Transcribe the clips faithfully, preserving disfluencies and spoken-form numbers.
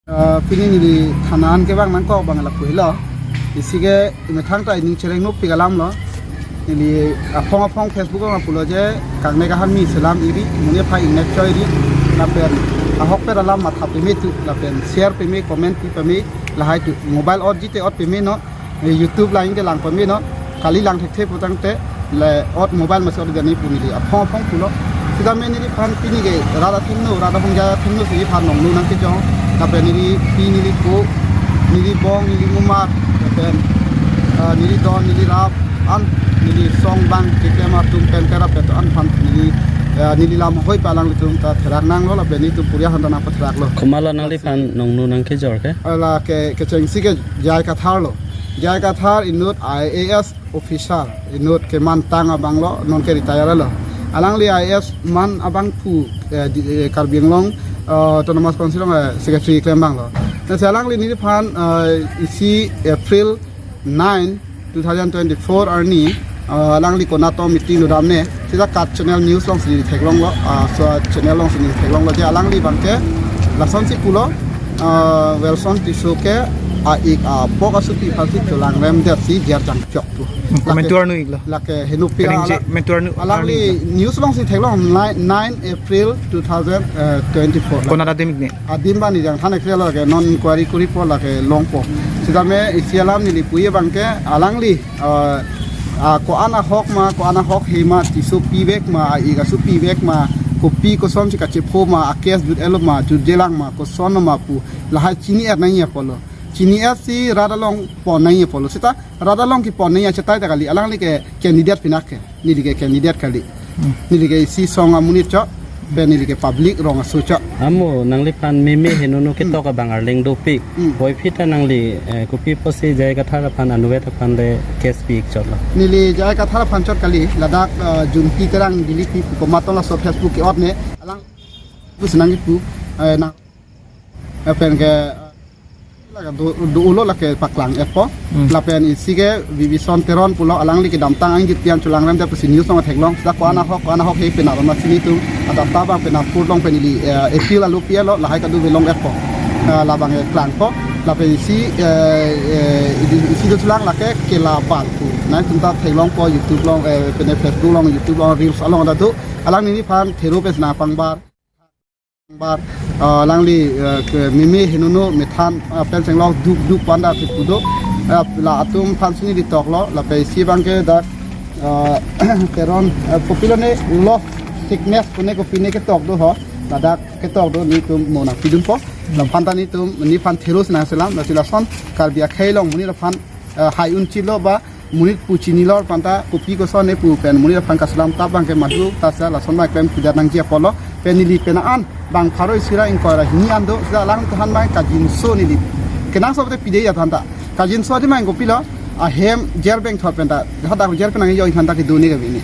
Ah, pini neli thana an kevang nangkok abang lapu helo. Isi ke methang ta ining chereng nopik alam lo. Neli aphong aphong Facebook along pulo je kangnek aharmi selam iri, muni aphan ingnek choi iri, lapen ahokpet alam matha peme tu, lapen share peme, comment pi peme, lahai tu. Mobile ot jite ot peme non, eh, YouTube lang ke lang peme non, kali lang thekthe putangte, le ot mobile masi ot gani pu neli aphong aphong pulo. Sitame neliphan pini ke rat athengno, rat ahongjai athengno si iphan nongno nangkejor, lapen neli pi neli po, neli bong, neli mumar, lapen, eh, neli don, neli rap, an, neli song bang, keklem atum pen kerap pen to an phan neli, eh, neli lam hoi palang litum ta therak nanglo, lapen netum puri ahan ta nangpatherak lo. Komatlo nangliphan nongno nangkejor ke? Ala ke, kechengsi ke J I Kathar lo. J I Kathar inut I A S officer, inut kemantang abang lo, non ke retire lo. Alangli I A S man abang pu, eh, di, eh, Karbi Anglong, eh, Autonomous Council along, eh, secretary klembang lo. Lasi alangli neliphan, eh, isi April nine, two thousand twenty-four arni, eh, alangli konat meeting dodamne, sita Kat Channel News alongsi theklonglo, ah, so channel alongsi theklonglo je alangli abang ke lasonsi pulo, ah, Welson Tisso ke a-ik apok asopi aphansi cholangrem detsi jer jangchok pu. Komentu arnu iklo. Lake henu pi Keningje ala-, mentu arnu, alangli arnu iklo. News alongsi theklong nine, nine April two thousand twenty-four. Konat adim ikne? Adim bani jang thane kre lake non inquiry kuri po lake longpo. Sitame isi alam neli puji abang ke alangli, ah, ah, ko-an ahok ma, ko-an ahok he ma, Tisso pivek ma, a-ik aso pivek ma, kopi kosonsi kachepho ma, a-case jut-etlo ma, jutjelang ma, koson ma pu, lahai chini-et nangji apotlo. Chini-etsi rat along pon nangji apotlo. Sita rat along kepon nangji achetai ta kali, alangli ke candidate pinak ke, neli ke candidate kali. Hmm. Neli ke isi song amonit chot, pen neli ke public rong aso chot. Amo, nangliphan meme henono ketok abang arleng dopik. Hmm. Puvoiphit ta nangli, eh, kopi pusi J I Kathar aphan anuvet aphan le case pi-ik chotlo? Neli J I Kathar aphan chot kali, ladak, eh, Jumpi Terang Dili pi pu komat tong laso Facebook ke-ot ne, alang pusi nangkipu, eh, nang, eh, pen ke, eh, lake do, do-olo lake paklang-etpo. Hmm. Lapen isi ke Bibison Teron pulo, alangli kedamtang angjir pi an cholangrem det pusi news along theklong. Sita ko-an ahok, ko-an ahok he penap amat si netum adap ta abang penap court along pen neli, eh, appeal alo pi-etlo, lahai kadokave long-etpo. Eh, labang ke klangpo. Lapen isi, eh, eh, isi, isi dolang lake Kela Bal pu. Nangtum ta theklongpo YouTube along, eh, pen Facebook along, YouTube along, reels along ta do. Alangli neliphan thero pensi nangpangbar. Bar, ah, alangli, ah, ke meme henono methan, ah, pen chenglok duk duk pu an ta kipu do. Ah, la atum aphansi neli toklo, lapen isi abang ke dak, ah, Teron, ah, kopilo ne loss sickness pu ne kopi ne ketok do ho, ladak ketok do, netum mo nangpidunpo. Laphan ta netum, neliphan therosi nangselam, lasi lason Karbi akhei along monit aphan, ah, hai unchilo ba, monit pu chinilo aphan ta kopi koson ne pu pen monit aphan kaselam ta abang ke madu ta sa lason abang klem pidat nangji apotlo. Pen neli pen an bang pharo isi ra ingkoi ra hini an do, sita alangtum aphan abang kajinso neli kenangsot te pide ya than ta. Kajinso adim abang kopilo, ahem jail bengthor pen ta, hadak jail pen nangjo aphan ta kedo ne kave ne.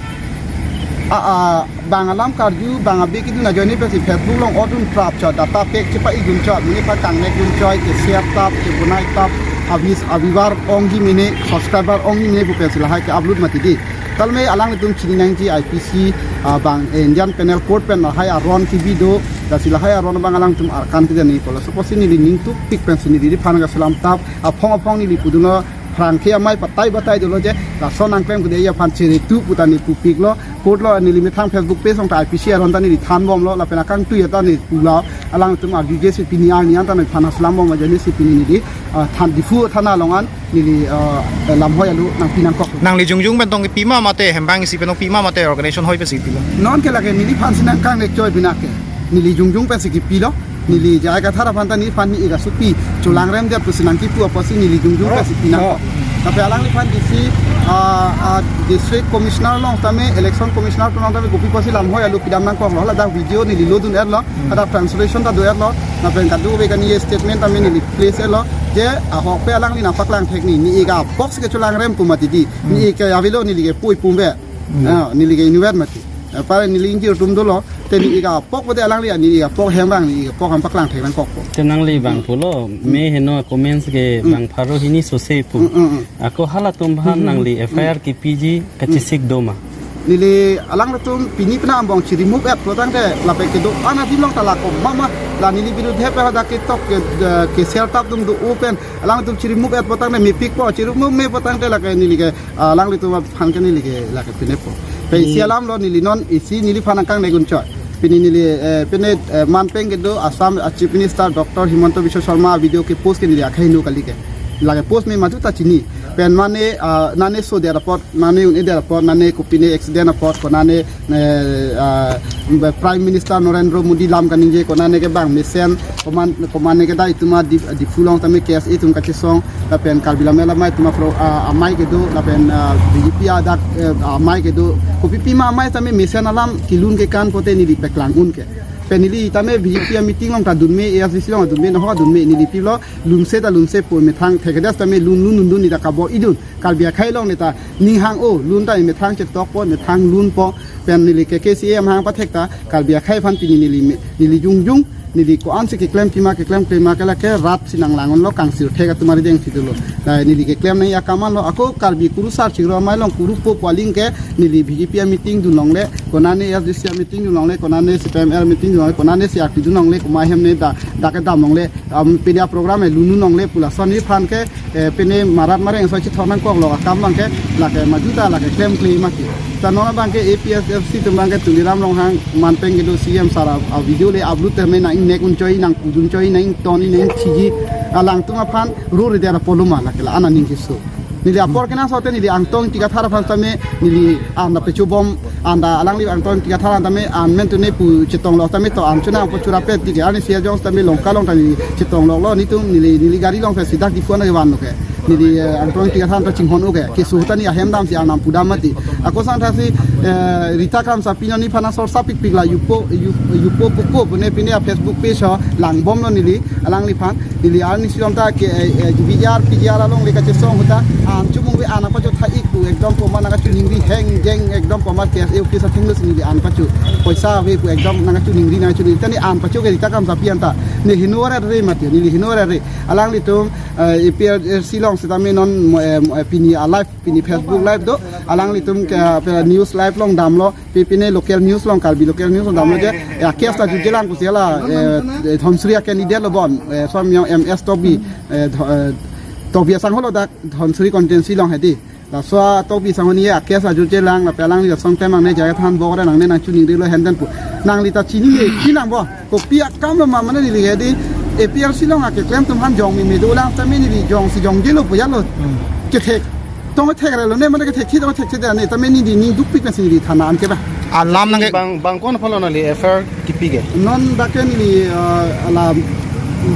A, a, bang alam karju, bang abi kedun ajoine pensi Facebook along odun prap chot, data pack chepa-ikdun chot, monit aphan kangnekdun chot, ke-share tap, kebonai tap, a-views, a-viewer ongji mene, subscriber ongji mene pu pensi lahai ke-upload mati di. Talme alanglitum chini nangji I P C, ah, bang, eh, Indian Penal Code pen lahai aron kebi do, lasi lahai aron abang alangtum arkan keja nangji apotlo. Laso apotsi neli ning tupik pensi neli neliphan kaselam tap, aphong aphong neli pudunlo, phrang ke amei batai batai dolo je, lason nangklem kede aphan chere tu pu ta neli pupiklo, court along neli methang Facebook page along ta I P C aron ta neli thanbomlo, lapen akangtui ta neli pulo, alangtum arjuje si pini arni an ta nephan haslam bom ajoine si pini neli, ah, than Diphu thana along an neli, ah, lamhoi alo nangpi nangkok. Nangli jongjung pen tong kipi ma mate, hembang isi pen tong pi ma mate, organization hoi pensi pilo? Non ke lake neliphansi nangkangnek choi pinak ke. Neli jongjung pensi kipilo. Neli J I Kathar aphan ta neliphan ne-ik asopi cholangrem det pusi nangkipu apotsi neli jongjung pensi pinang. Oh. Tapi alangliphan isi, ah, ah, district commissioner along tame, election commissioner along tame kopi pusi lamhoi alo pidam nangkoklo, ladak video neli lodun-etlo, hmm, ladak translation ta do-etlo, lapen kadokave kani statement tame neli place-etlo, je ahokpet alangli nangpaklang thek ni, ne-ik apok si kecholangrem pu mati di, hmm, ne-ik ke avelo neli ke pui pumbe, hmm, ah, neli ke inutvet mati. Eh, pare neli ingjir atum dolo, te ne-ik apok pute alangli, ne-ik apok hem abang, ne-ik apok nangpaklang thek nangkokpo. Te nangli bang pulo, hmm, me heno comments ke, hmm, bang pharo hini sose pu. Hmm, hmm, hmm. Ako halatum aphan, hmm, nangli, hmm, F I R, hmm, kipiji kachesik do ma? Neli alanglitum pini penang angbong chiri move et pulotangte lapen kedo-an adim along ta lako mama, la neli birudhe pen hadak ketok ke, eh, ke share tap atum do-o pen alanglitum chiri move et pulotangte mepikpo, chiri move me pulotangte lake neli ke, ah, alanglitum aphan ke neli ke lake pinepo. Pe isi Hmm. alam lo, neli non isi neliphan nangkangnek unchoi. Pini neli, eh, pini, eh, manpeng kedo Assam, ah, Chief Minister Doctor Himanta Biswa Sarma video ke post ke neli akhai nu kali ke. Lake post me maju ta chini. Pen mane, ah, nane so der apot, nane un-e der apot, nane kopine accident apot, konane, eh, ah, Prime Minister Narendra Modi lam kaningje, konane ke bang mesen, koman, komane ke dai tuma Dip-, Diphu along tame K S A atum kachesong, lapen Karbi Lammet Lamai atum apro, ah, amei kedo, lapen, ah, B J P adak, eh, amei kedo, kopi pima amei tame mesen alam kelun kekan pote neli paklang un ke. Pen neli tame B J P a meeting along ta dunme, A S D C along dunme, noho dunme, neli pilo, lunse ta lunsepo, methang thekedas tame lun lun lun dun neli ta kabo idun. Karbi akhei along neta ning hang-o, lun ta methang chetokpo, methang lunpo, pen neli ke K C A amahang pathek ta, Karbi akhei aphan pini neli me, neli jongjong, neli ko-ansi keklem pima, keklem klema ke lake rat si nanglang unlo, kangsir thek atum arideng si dolo. Nai neli keklem nai akam anlo, ako Karbi kurusar chiklo amei along kurupo pu aling ke, neli B J P a meeting dun longle, konane A S D C a meeting dun longle, konane C P I M L meeting dun longle, konane C R P dun longle, komat ahem ne da, dak kedam longle, am, pini a program e lun lun longle pu lason neliphan ke, eh, pini marat mareng so chithor nangkoklo akam abang ke, lake maju ta lake klemkle mati. Ta non abang ke A P H L C atum abang ke Tuliram Ronghang manpeng kedo C M sir a, a video le upload tame nang ingnek unchoi, nang pudun choi, nang ington, nang ingthiji, alangtum aphan ruri der apoluma lake la-an aning keso. Neli apor kenangsot te neli Angtong Ingti Kathar aphan tame neli an ta pechobom, an ta alangli Angtong Ingti Kathar an tame an men tune pu chetong lok tame to an chonangpo churapet tike, arnisi ajong tame Longka along ta neli chetong loklo, netum neli, neli gari along ta si dak Diphu an kevan lo ke. Neli, eh, Angtong Ingti Kathar ta chinghon-o ke. Keso ta ne ahem damsi arnam pudam mati. Ako sang thasi, eh, Rita Kramsapi non nephan asor sapikpik la yupo, yu-, yupo pupo pune pine a Facebook page ho langbomlo neli alangliphan. Neli arnisi lam ta ke, eh, eh, G B R, P G R along le kachesong ahut ta, an chomong ave an nangpacho tha-ik pu ekdom komat nangkachiningri heng jeng ekdom komat K S A office athengno si neli an pacho. Poisa ave pu ekdom nangkachiningri nangchiningri. Ta ne an pacho ke Rita Kramsapi an ta. Ne heno re re mati, neli heno re re. Alanglitum, eh, A P H L C along setame non, eh, pini a live, pini Facebook live do. Alanglitum ke, eh, news live along damlo. Pi pine local news along, Karbi local news along damlo je, eh, case ta jutje lang pusi la, eh, eh, Dhansiri a candidate lo bon, eh, som yong M S Tokbi, eh, Dho-, eh, Tokbi asangho lo dak Dhansiri constituency along hedi. Laso a Tokbi asangho ne a case ta jutje lang, lapen alangli asong temang ne jaga than bok re nangne nangchiningrilo henden pu. Nangli ta chini ne, chinang bo. Kopi akam lo ma mane neli hedi, A P H L C along akeklem atum aphan jong meme dolang tame neli jongsi jongjelo pu jalo. Hmm. Kethek. Tong thek relo ne, mane kethek thit, tong thek thit ne, tame neli ning dukpik pensi neli thana an ke ba. Alam nang ke bang, bang ko-an aphan lo nangli F I R kipi ke? Non dak ke neli, eh, alam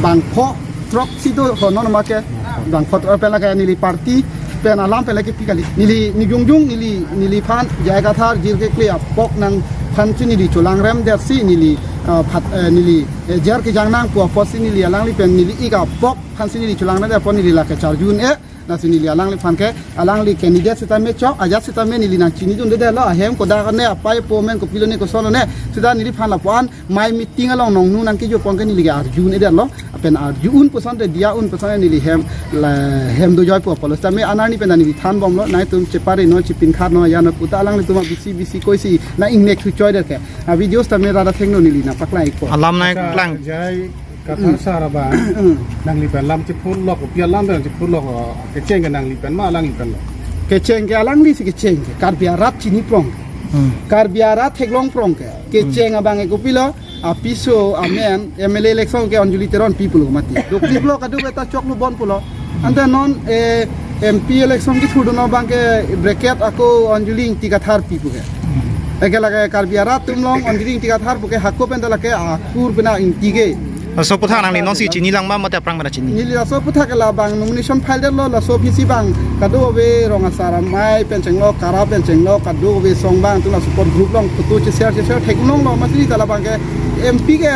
bang pho throksi do ho non ma ke, bang pho throksi pen lake neli party pen alam pen lake pi kali. Neli, neli jongjong neli, neliphan J I Kathar jirkekle apok nangphan si neli cholangrem detsi neli, eh, phat, eh, neli, eh, jer kejang nang pu apotsi neli alangli pen neli ik apok aphansi neli cholangrem det apot neli lake charju un-e. Lasi neli alangliphan ke, alangli candidate sitame chok, ajat sitame neli nangchinidunde detlo, ahem kodak ne, apai apo amen kopilo ne, koson ne, sita neliphan lapu-an, mei meeting along nongnu nangkejopon ke neli ke arju un-e detlo, lapen arju un pusonte, diya un pusonte neli hem, la, hem dojoipo apotlo, sitame anerni pen neli thanbomlo, nangtum chepare non, chipinkhat non, ya non puta alanglitum bisi bisi koisi, nang ingnek thuchoi det ke, a videos tame rat athengno neli nangpaklang-ikpo. Alam nangklang. J I Kathar sir abang, nangli pen lam chephurlok, kopi alam pen chephurlok, kecheng ke nangli pen ma alangli pen lo? Kecheng ke alanglisi kecheng ke, Karbi arat chini prong. Hmm. Karbi arat theklong prong ke. Kecheng abang ke kopilo, apiso amen, M L A election ke Anjali Teron pi pulo mati. Dokiplo kadokave ta choklo bon pulo. Ante non, eh, M P election kethurdun abang ke bracket ako Anjali Ingti Kathar pi pu ke. Eke lake Karbi arat atum along Anjali Ingti Kathar pu ke hako pen ta lake akur pen a-Ingti ke. Laso aputhak nangli non si chini lang ma mate aphrang pen chini? Neli laso aputhak ke labang nomination file detlo, laso aphi si bang kadokave rong asar amei pen chenglo, kara pen chenglo, kadokave song bang atum la support group along photo che-share che-share theklonglo, mati ta labang ke M P ke,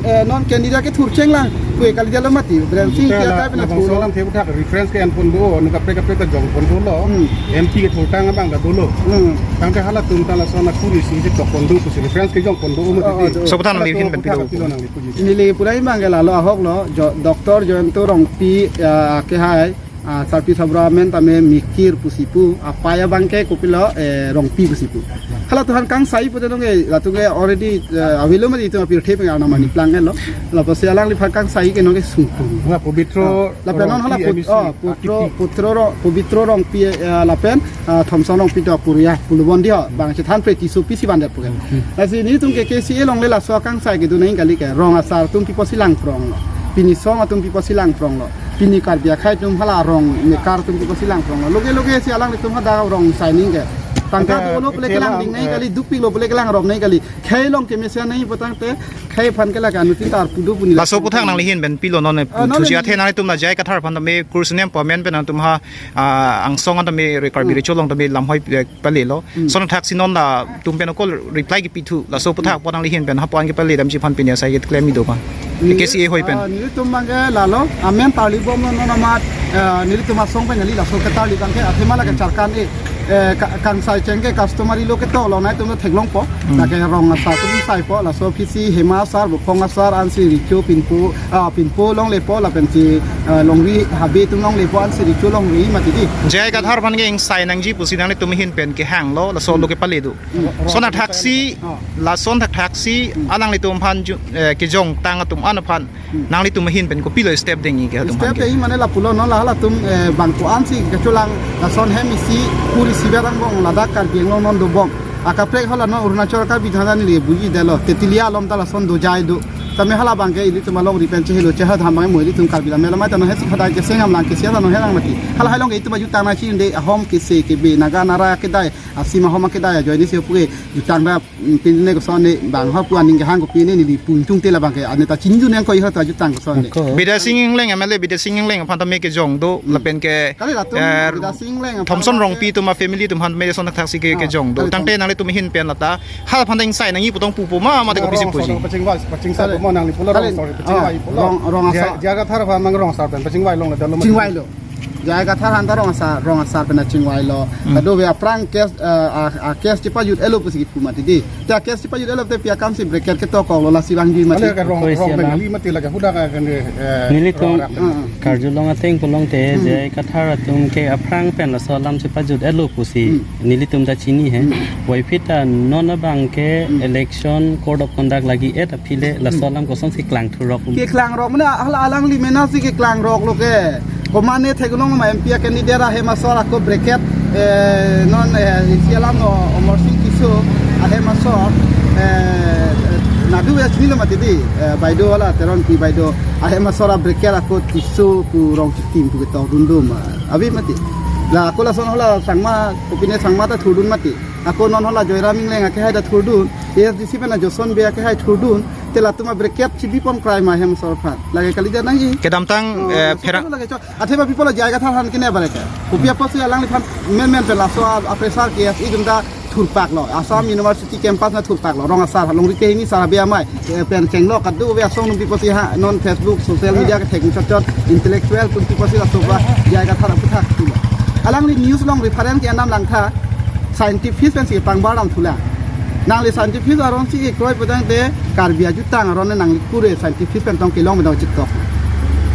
eh, non candidate kethur chenglang pu ke kali detlo mati, Biren Singh Ingti akai pen labang thurlo. Alam the aputhak reference ke enpon do, nang kaprek kaprek kejongpon dolo. Hmm. M P kethurtang abang kadolo. Hmm. Tangte halatum ta lason akur isi si tokpon do pusi reference kejongpon do, oh, mati. Oh, laso aputhak nangli ahin pen pilo? Pilo nangli puji. Neli pura abang ke lalo ahok lo, Jo-, Doctor Jayanta Rongpi, ya, ke hai. Ah, sarpi sabra amen tame Mikir pusi pu, apei abang ke kopilo, eh, Rongpi pusi pu. Halatum aphan kangsai pute nonke, latum ke already, eh, avelo mati itum apirthe pen arnam ani plang lo. Lapusi alangliphan kangsai ke nonke sungpung. Wah, Pobitro Ah, lapen non hala Rongpi Put-, M E C, oh, Putro, Akipi. Putro Ro-, Pobitro Rongpi, eh, lapen, ah, Thomson Rongpi to Korea, pulubon di ho, bang chethan pre Tisso P C van det pu ke. Hmm. Lasi nelitum ke K C A along le laso kangsai kedo nangji kali ke, rong asar atum pi apotsi langprong lo. Pini song atum pi apotsi langprong lo. Pini Karbi akhei atum hala rong mekar atum pi apotsi langprong lo. Loge loge si alanglitum hadak rong signing ke. Tangka Ante dolo pule kelang ding nangji eh, kali, dukpik lo pule kelang rong nangji kali. Khei along kemesen nangji putangte, khei aphan ke lake anuttin ta arpu do pu neli. Laso aphuthak nangli ahin pen pilo non eh, Ah, non thusi neli athe nanglitum la J I Kathar aphan tame kursunem pamen pen nangtum ha, ah, angsong an tame re Karbi Hmm. Recho along tame lamhoi, eh, palelo. Hmm. Lason athaksi non latum pen ako reply kepithu. Laso aphuthak apot nangli ahin pen ha apot an kepale damji aphan pini asai keklem ido aphan. Neli, K C A ahoi pen. Ah, nelitum abang ke lalo, amen parli bomlo non amat, eh, nelitum asong pen neli laso ketarli abang ke, athema lake Hmm. charkan e, eh, ka-, kangsai cheng ke customary law ketok lo nangtum theklongpo. Hmm. Lake rong asar atum saipo, laso aphi si Hema asar, Buphong asar, ansi Recho Pinpo, ah, Pinpo longlepo, lapensi, ah, longri habe atum longlepo, ansi Recho longri mati di. J I Kathar aphan ke ingsai nangji pusi nanglitum ahin pen kehang lo, laso Hmm. lo kepale do. Hmm. Lason athaksi, Oh. lason athaksi, Hmm. alanglitum aphan ju-, eh, kejongtang atum an aphan, Hmm. nanglitum ahin pen kopilo step dengji ke atum Step aphan ke. dengji mane lapulo non la halatum, eh, bang ko-ansi kecholang lason hem isi kuri siber angbong ladak Karbi Anglong non dobom. Akaprek hala non Arunachal Karbi thana neli buji detlo. Tetilia along ta lason dojai do. Tame hala abang ke ilitum alongri pen chehelo chehadam abang mo ilitum Karbi lam melamai ta non hesi khadai keseng amlang kesia ta non helang mati. Hala hai along ke itum ajutang nangji de ahom kese kebe Naga Nara kedai asim ahom akedai ajoine si pu ke jutang da, mm, pine koson ne bang ha pu aning kehang ko pine neli pungtung te la abang ke ane ta chinju neng ko iha ta jutang koson ne. Ako. Bidya Sing Engleng, M L A Bidya Sing Engleng aphan tame kejong do, Hmm. lapen ke, Kali latum, eh, Bidya Sing Engleng aphan Thomson tame Rongpi atum a family atum aphan tame lason athaksi ke, Oh, kejong do. kali Tangte latum. nanglitum ahin pen lata, ha aphan ta ingsai nangji pu tong pupo ma, mate Rong kopisi asar puji. Pachingvai, pachingvai Kali. mo nangli pulo Kali. rong asar, pachingvai Oh, pulo. rong, rong J I, asar. J I Kathar aphan abang rong asar pen pachingvailo le dolo. Chingvailo. J I Kathar aphan ta rong asar, rong asar pen chingvailo. Hmm. Kado ve aphrang case, eh, a, a case chepajut-etlo pusi kipu mati di. Te a case chepajut-etlo te pi akamsi bracket ketok koklo lasi vangji mati. Ale ka rong, Koi rong siya pen lang. neli mati lake huda ka kan, eh, Nelitum rong rak. Hmm. karjulong ateng pulote Hmm. J I Kathar atum ke aphrang pen laso alam chepajut-etlo pusi Hmm. nelitum ta chini he. Hmm. Puvoiphit ta non abang ke Hmm. election code of conduct lagi-et aphi le laso Hmm. alam kosonsi klangrok. Keklangrok mane hala alangli mena si keklangrok lo ke. Komane theklong ma M P a candidate ahem asor ako bracket, eh, non, eh, isi alam no Amarsing Tisso ahem asor, eh, nadu ya chinilo mati di, eh, baideo hala Teronpi baideo ahem asor a bracket ako Tisso pu Rongchitim pu ketok dundun ma. Abi mati. La ako lason hala Sangma, kopine Sangma ta thurdun mati. Ako non hala Joyram Engleng akehai ta thurdun, A S D C pen a Joson Bey akehai thurdun, te latum a bracket chibipon krai ma ahem asor aphan. Lake kali dia nangji. Kedamtang, Oh, eh, so pherang lake cho. Athema people J I Kathar aphan kene bare ke. Kopi apotsi alangliphan men men pen laso a, a pressure case itum ta thurpak lo. Assam University campus na thurpak lo. Rong asar, longri kehini asar be amei. Eh, pen chenglo kado ve asong nung pi apotsi ha non Facebook, social media kethek chot chot intellectual atum pi apotsi laso ba J I Kathar aphuthak tu lo. Alangli news along reference ke-en dam langtha, scientist pensi pangbar dam thulang. Nangli scientist aron si kroi putangte Karbi ajutang aron nangli kure scientist pen tong kelong pen tong chitok.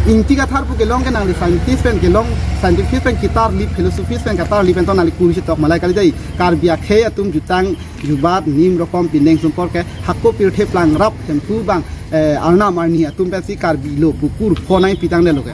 Ingti Kathar pu kelong ke nangli scientist pen kelong, scientist pen ketarli, philosophy pen ketarli pen tong nangli kuri chitok malai kali dei. Karbi akhei atum jutang jubat nim rokom pindeng sumpor ke hako pirthe plang rap Hemphu abang, eh, arnam arni atum pensi Karbi lo pu kur phonai pitang de lo ke.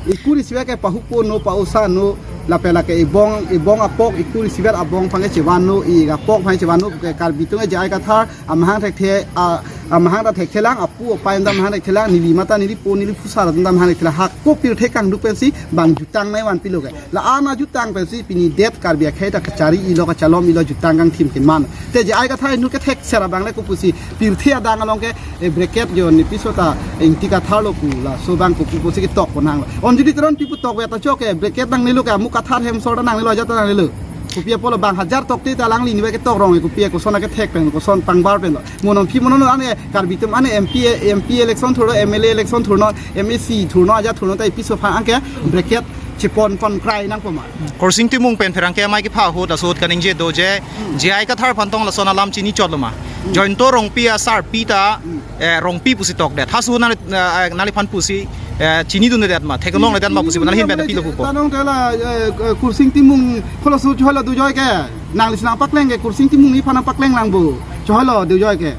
Ikur isivet ke pahukpo no, pa-osa no, lapen lake ibong, ibong apok, ikur isivet abong aphan ke chevan no, i apok aphan chevan no ke Karbi atum ke J I Kathar amahang thekthe, a, amahang ta thekthelang, apu apai ta amahang thekthelang, neli mata neli po neli phusar ta amahang thekthelang. Hako pirthe kangduk pensi bang jutang nai vanpi lo ke. La-an ajutang pensi pini det Karbi akhei ta kachari-ilo kachalom-ilo jutang kangthim keman. Te J I Kathar inut kethek sera abang le kopusi pirthe adang along ke, eh, bracket jo ni piso ta Ingti Kathar lo pu laso abang kopu pusi ketok ponang lo. Anjali Teronpi pu tok ve ta chok ke bracket nangnelo ke amu Kathar hem asor ta nangnelo ajat ta nangnelo. Kopi apotlo bang hajar tokte ta alangli ni ve ketok rong kopi koson akethek pen koson pangbar pen lo. Mo non phi mo non ane Karbi atum ane M P, M P election thurlo, M L A election thurlo, M A C thurlo, ajat thurlo ta ipiso aphan anke bracket chepon pon krai nangpo ma. Khorsing Timung pen pherangke amei kepha ahut laso ahut kaningje do je, J I Kathar aphan tong lason alam chini chot lo ma. Jointo Rongpi asarpi ta, eh, Rongpi pusi tokdet. Hasu nang, eh, nangliphan pusi, Eh, chinidunde det ma, theklongledet ma pusi, nangli ahin pen pilo pupo. Tanong tela, eh, eh, Kursing Timung, halaso chehoi lo dujoi ke. Nangli si nangpakleng ke, Kursing Timung nephan nangpakleng lang bo. Chehoi lo dujoi ke.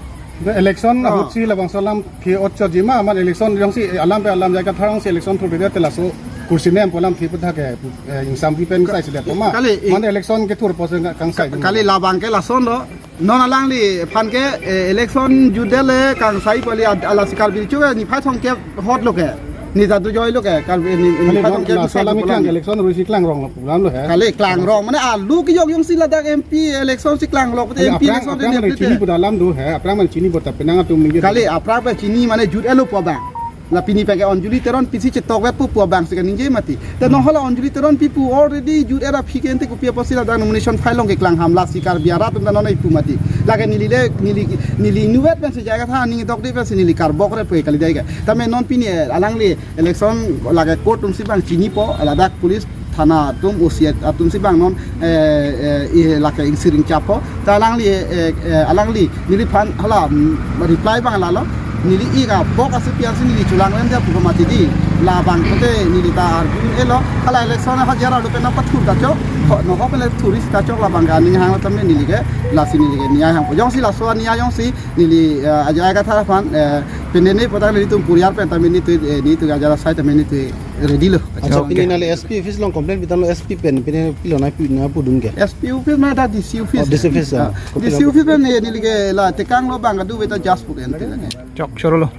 Election Oh. ahut si labangso alam ke otcho jima, man election jongsi, eh, alam pe alam jai kathar jongsi election thurdet te laso Kursing nem pu alam thi pu thak ke, eh, ingsam pi pen sai si det ma. Kali, i- Man election kethur pusi kangsai. Kali labang ke lason lo. Non alangliphan ke, eh, election jutdet le kangsai pu kali ad-, ala si Karbi Riso ke niphai thomkep hot lo ke. Ne ta dujoi lo ke, Karbi ne, ne Kali niphai non thomkep laso alam klang election ru si klangrong lo pu alam lo he. Kali klangrong, mane alu kejok jongsi ladak M P election si klang lo, Kali M P aphrang, election aphrang ne mane chini pu alam do he, aphrang mane chini pu ta penang atum ningje. Kali aphrang pen chini mane jut-et lo pu abang. La pini pen ke Anjali Teron pisi chetok vet pu pu abang si kaningje mati. Ta non hala Anjali Teron pi pu already jut-et aphi ke ante kopi apotsi ladak nomination file along keklang ham, lasi Karbi arat atum ta non ipu mati. Lake neli le, neli, neli inutvet pensi jai katha aning dokde pensi neli karbokre pu kali dai ke. Tame non pini, eh, alangli election lake court atum si bang chinipo, ladak police thana atum, O C atum si bang non, eh, eh, i lake ingsiring chapo. Ta alangli, eh, eh, alangli neliphan hala, mm, reply bang lalo. Neli ik abok asupi ansi neli chulang lem dia pu mati di. Labang kote neli ta argu-et lo. Hala election hajar alu pen nangpathur ta chok. Ho, no ho pen le thuri si ta chok labang ke aning hang tame neli ke. Lasi neli ke niyai hangpo. Jongsi laso niyai jongsi neli, eh, ajai kathar aphan, eh, pende ne potang nelitum puriar pen tame nelitum, eh, nelitum ajara sai tame nelitum ready lo. Acha, pini nangli S P office along complaint pitanglo, S P pen, pini pilo nangpi nangpudun ke? S P office ma ta D C office. Oh, D C office, Ah, ah. D C office pen, eh, neli ke la tekang lo bang kadu beta just put ente lake. Chok choro lo.